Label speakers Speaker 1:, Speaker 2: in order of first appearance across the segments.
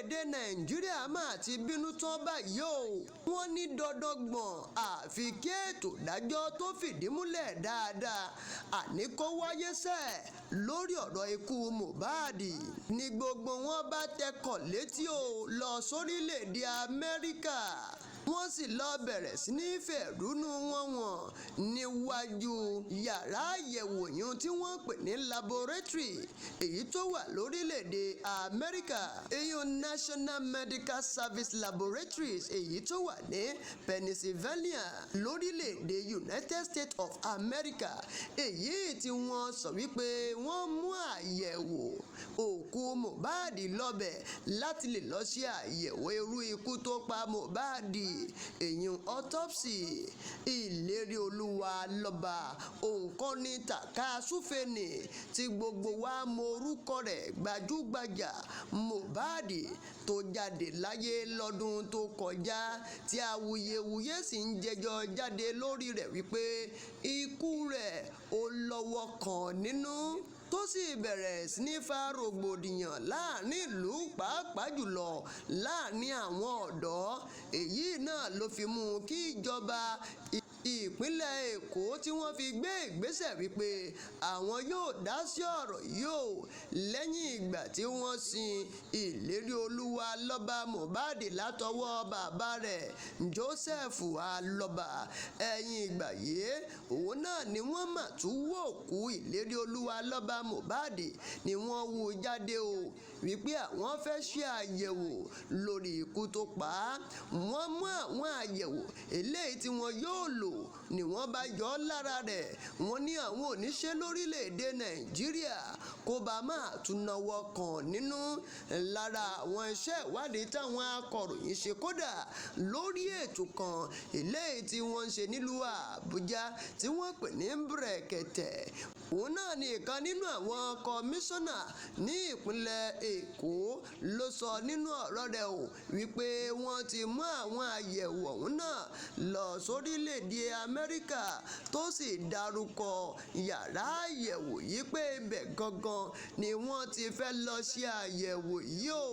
Speaker 1: Orílẹ̀-èdè Nàìjíríà máa ti bínú tán báyìí o. Wọ́n ní dandan gbọ̀n àfi kí ètò ìdájọ́ tó fìdí múlẹ̀ dáadáa àní kó wáyé sẹ́ẹ̀ lórí ọ̀rọ̀ ikú Mohbad. Ní gbogbo wọn bá tẹkọ̀ létí o lọ sórílẹ̀-èdè Amẹ́ríkà, wọ́n sì lọ bẹ̀rẹ̀ sí ní fẹ̀rúnú wọn wọ̀n níwájú yàrá àyẹ̀wò yìí tí wọ́n pè ní laboratory èyí tó wà lórílẹ̀‐èdè Amẹ́ríkà, ìyún National Medical Service Laboratories èyí tó wà ní Pennsylvania lórílẹ̀‐èdè United States of America, èyí tí wọ́n sọ wípé wọ́n mú àyẹ̀wò òkú Mohbad lọ́bẹ̀ láti lè lọ́ọ́ ṣe àyẹ̀wò irú ikú tó pa Mohbad, èyí autopsy. Ìlérí Olúwa lọ́ba òǹkọ́ni tàka-súfèé tí gbogbo wa mọ orúkọ rẹ̀, gbajúgbajà Mohbad, tó jáde láyé lọ́dún tó kọjá, tí awuyewuye sì ń jẹjọ jáde lórí rẹ̀ wípé ikú rẹ̀ ó lọ́wọ́ kan nínú, tó sì bẹ̀rẹ̀ sí ní fa rògbòdìyàn láàrin ìlú, pàápàá jùlọ láàrin àwọn ọ̀dọ́. Èyí náà ló fi mú kí ìjọba ìpínlẹ̀ Èkó tí wọ́n fi gbé ìgbésẹ̀ wípé àwọn yóò dá sí ọ̀rọ̀ yìí o, lẹ́yìn ìgbà tí wọ́n sin Ìlérí Olúwa lọ́ba Mohbad látọwọ́ bàbá rẹ̀ Joseph Alọ́ba. Ẹ̀yìn ìgbà yìí òun náà ni wọ́n mà tún wó òkú Ìlérí Olúwa lọ́ba Mohbad ni wọ́n wú jáde o, wípé àwọn fẹ́ ṣe àyẹ̀wò lórí ikú tó pa á. Wọ́n mú àwọn àyẹ̀wò eléyìí tí wọ́n yóò lò ni wọ́n bá yọ ọ́ lára rẹ̀. Wọ́n ní àwọn oníṣẹ́ lórílẹ̀‐èdè Nàìjíríà kó bá máa tún náwó kan nínú lára àwọn iṣẹ́ ìwádìí táwọn akọ̀ròyìn ṣe, kódà lórí ètò kan eléyìí tí wọ́n ń ṣe nílùú Àbújá tí wọ́n pè ní Bẹ̀rẹ̀kẹ̀tẹ̀. Òun náà ni ìkan nínú àwọn kọmíṣánná ní ìpínlẹ̀ Èkó ló sọ nínú ọ̀rọ̀ rẹ̀ o wípé wọ́n ti mú àwọn àyẹ̀wò ọ̀hún náà lọ sórílẹ̀‐èdè Amẹ́ríkà, tó sì dárúkọ yàrá àyẹ̀wò yìí pé ibẹ̀ gangan ni wọ́n ti fẹ́ lọ ṣe àyẹ̀wò yìí o.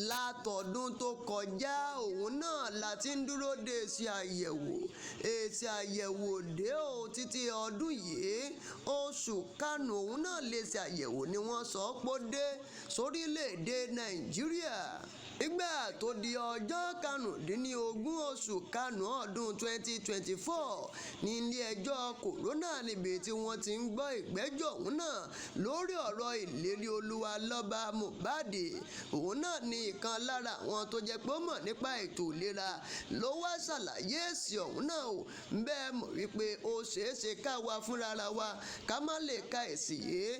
Speaker 1: Látọdún tó kọjá òun náà la ti ń dúró de èsì àyẹ̀wò. Èsì àyẹ̀wò dé o títí ọdún yìí, oṣù kanu òun náà lè ṣe àyẹ̀wò ni wọ́n sọ pé ó dé sórílẹ̀‐èdè Nàìjíríà. Nígbà tó di ọjọ́ 15 oṣù kanu ọdún 2024 ní ilé-ẹjọ́ kòrónà níbi tí wọ́n ti ń gbọ́ ìgbẹ́jọ́ òun náà lórí ọ̀rọ̀ Ìlérí Olúwa lọ́ba Mohbad, òun náà ní ìkan lára àwọn tó jẹ́ pé ó mọ̀ nípa ètò ìlera ló wá ṣàlàyé èsì ọ̀hún náà o. Bẹ́ẹ̀ mọ̀ wípé ó ṣeéṣe káwa fúnra wa ká má lè ka èsì yìí.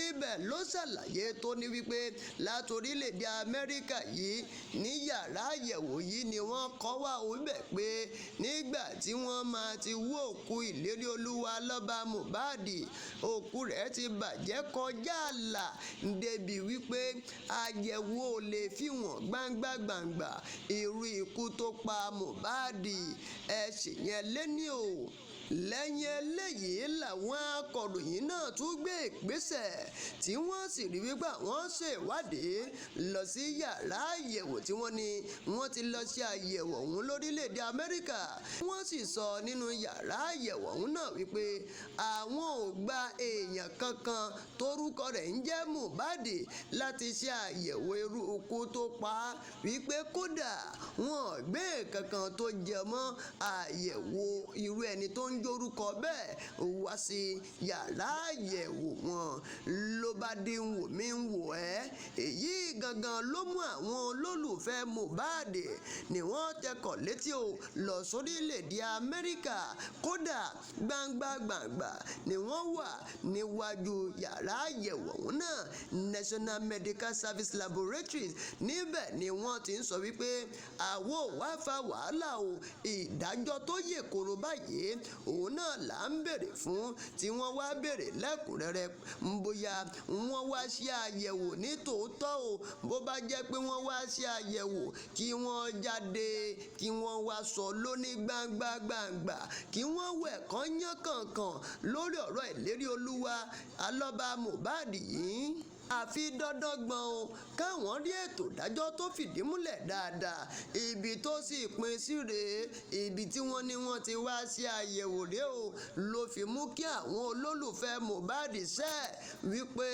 Speaker 1: Ibẹ̀ ló ṣàlàyé tó ní wípé láti orílẹ̀-èdè Amẹ́ríkà yìí ní yàrá àyẹ̀wò yìí ni wọ́n kọ́ wá o bẹ̀ pé nígbà tí wọ́n máa ti wú òkú Ìlérí Olúwa lọ́ba Mohbad, òkú rẹ̀ ti bàjẹ́ kọjá ààlà débi wípé àyẹ̀wò ò lè fi wọ́n gbangba gbangba irú ikú tó pa Mohbad. Ẹ ṣèyẹn lẹ́ni o. Lẹ́yìn eléyìí làwọn akọ̀ròyìn náà tún gbé ìgbésẹ̀ tí wọ́n sì rí wípé àwọn ṣèwádìí lọ sí yàrá àyẹ̀wò tí wọ́n ní wọ́n ti lọ ṣe àyẹ̀wò ọ̀hún lórílẹ̀‐èdè Amẹ́ríkà. Wọ́n sì sọ nínú yàrá àyẹ̀wò ọ̀hún náà wípé àwọn ò gba èèyàn kankan torúkọ rẹ̀ ń jẹ́ Mohbad láti ṣe àyẹ̀wò irú ikú tó pa á, wípé kódà wọn ò gbé kankan tó jẹ mọ́ àyẹ̀wò irú ẹni tó ń jórúkọ bẹ́ẹ̀ wá sí yàrá àyẹ̀wò wọn. Ló bá di ń wò mí ń wò ẹ́. Èyí gangan ló mú àwọn olólùfẹ́ Mohbad ni wọ́n tẹkọ̀ létí o lọ sórílẹ̀‐èdè Amẹ́ríkà, kódà gbangba gbangba ni wọ́n wà níwájú yàrá àyẹ̀wò ọ̀hún náà, National Medical Service Laboratories. Níbẹ̀ ni wọ́n ti ń sọ wípé àwọn ò wá fa wàhálà o, ìdájọ́ tó yè koro báyìí òun náà là ń béèrè fún, tí wọ́n wá béèrè lẹ́kùnrẹ́rẹ́ bóyá wọ́n wá ṣe àyẹ̀wò ní tòótọ́ o. Bó bá jẹ́ pé wọ́n wá ṣe àyẹ̀wò, kí wọ́n jáde kí wọ́n wá sọ lóní gbangba gbangba, kí wọ́n wẹ̀ kán yán kànkàn lórí ọ̀rọ̀ Ìlérí Olúwa alọ́ba Mohbad yìí. Àfi dandan gbọ̀n o, káwọn rí ètò ìdájọ́ tó fìdí múlẹ̀ dáadáa. Ibi tó sì pín sí rèé, ibi tí wọ́n ní wọ́n ti wá sí àyẹ̀wò rèé o, ló fi mú kí àwọn olólùfẹ́ Mohbad sẹ́ wípé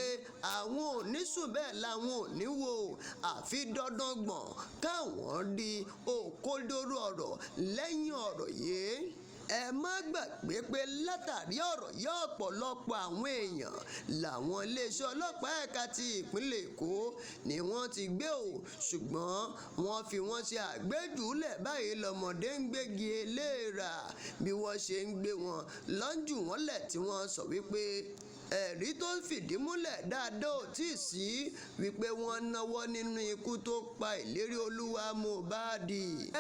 Speaker 1: àwọn ò ní sùn, bẹ́ẹ̀ làwọn ò ní wò, àfi dandan gbọ̀n káwọn rí òkodoro ọ̀rọ̀ lẹ́yìn ọ̀rọ̀ yìí. Ẹ má gbàgbé pé látàrí ọ̀rọ̀ yìí, ọ̀pọ̀lọpọ̀ àwọn èèyàn làwọn iléeṣẹ́ ọlọ́pàá ẹ̀ka ti ìpínlẹ̀ Èkó ni wọ́n ti gbé o, ṣùgbọ́n wọ́n fi wọ́n ṣe àgbéjùúlẹ̀ báyìí. Lọ́mọdé ń gbégi eléèrà, bí wọ́n ṣe ń gbé wọn lọ́njù wọ́n lẹ̀, tí wọ́n sọ wípé ẹ̀rí tó fìdí múlẹ̀ dáadáa ò tí ì sí wípé wọ́n náwó nínú ikú tó pa Ìlérí Olúwa Mohbad.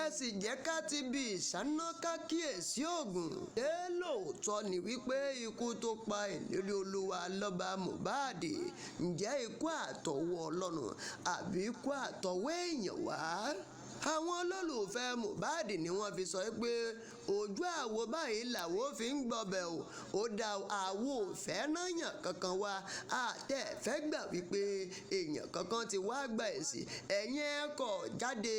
Speaker 1: Ẹ sì jẹ́ ká ti bi ìṣáná ká kíyèsí ògùn. Ṣé lóòótọ́ ni wípé ikú tó pa Ìlérí Olúwa lọ́ba Mohbad, ǹjẹ́ ikú àtọwọ́ Ọlọ́run àbí ikú àtọwọ́ èèyàn wá? Àwọn olólùfẹ́ Mohbad ni wọ́n fi sọ pé ojú àwo báyìí làwọn fi ń gbọbẹ̀ o. Ó dá àwo òfẹ́ náyàn kankan wá, àtẹ̀fẹ́ gbà wípé èèyàn kankan ti wá gba èsì. Ẹ̀yin ẹ kọ̀ jáde,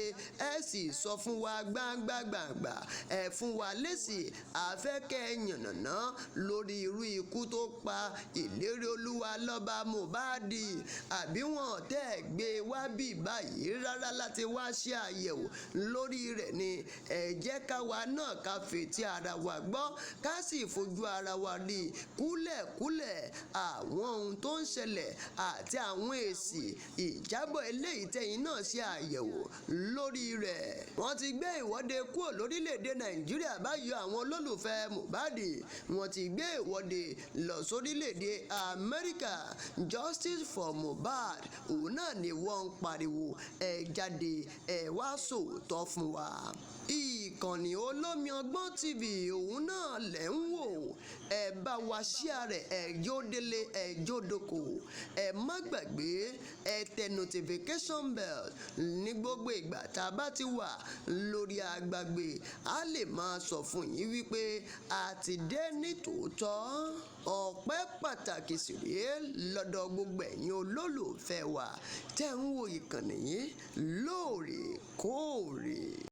Speaker 1: ẹ sì sọ fún wa gbangba gbangba, ẹ fún wa lésì. Àfẹ́kẹ́ yànnàná lórí irú ikú tó pa Ìlérí Olúwa lọ́ba Mohbad, àbí wọn tẹ́ gbé wá bí báyìí rárá láti wá ṣe àyẹ̀wò lórí rẹ̀ ni? Ẹ jẹ́ káwa náà ká fetí ara wa gbọ́, ká sì fojú ara wa rí kúlẹ̀kúlẹ̀ àwọn ohun tó ń ṣẹlẹ̀ àti àwọn èsì ìjábọ̀ eléyìí tẹ̀yin náà ṣe àyẹ̀wò lórí rẹ̀. Wọ́n ti gbé ìwọ́de kúrò lórílẹ̀‐èdè Nàìjíríà báyìí. Àwọn olólùfẹ́ Mohbad, wọ́n ti gbé ìwọ́de lọ sórílẹ̀‐èdè Amẹ́ríkà. "Justice for Mohbad" òun náà ni wọ́n ń pariwo. Ẹ jáde, ẹ wá sòótọ́ fún wa. Ìkànnì Olómi Ọgbọ́n TV òun náà lẹ̀ ń wò. Ẹ bá wa share rẹ̀, ẹ jó délé, ẹ jó dóko. Ẹ má gbàgbé, ẹ tẹ notification bell. Ní gbogbo ìgbà tá a bá ti wà lórí agbègbè, a lè máa sọ fún yín wípé a ti dé ní tòótọ́. Ọpẹ́ pàtàkì sì rèé lọ́dọ̀ gbogbo ẹ̀yin olólùfẹ́ wa tẹ́ ń wo ìkànnì yìí lóòrèkóòrè.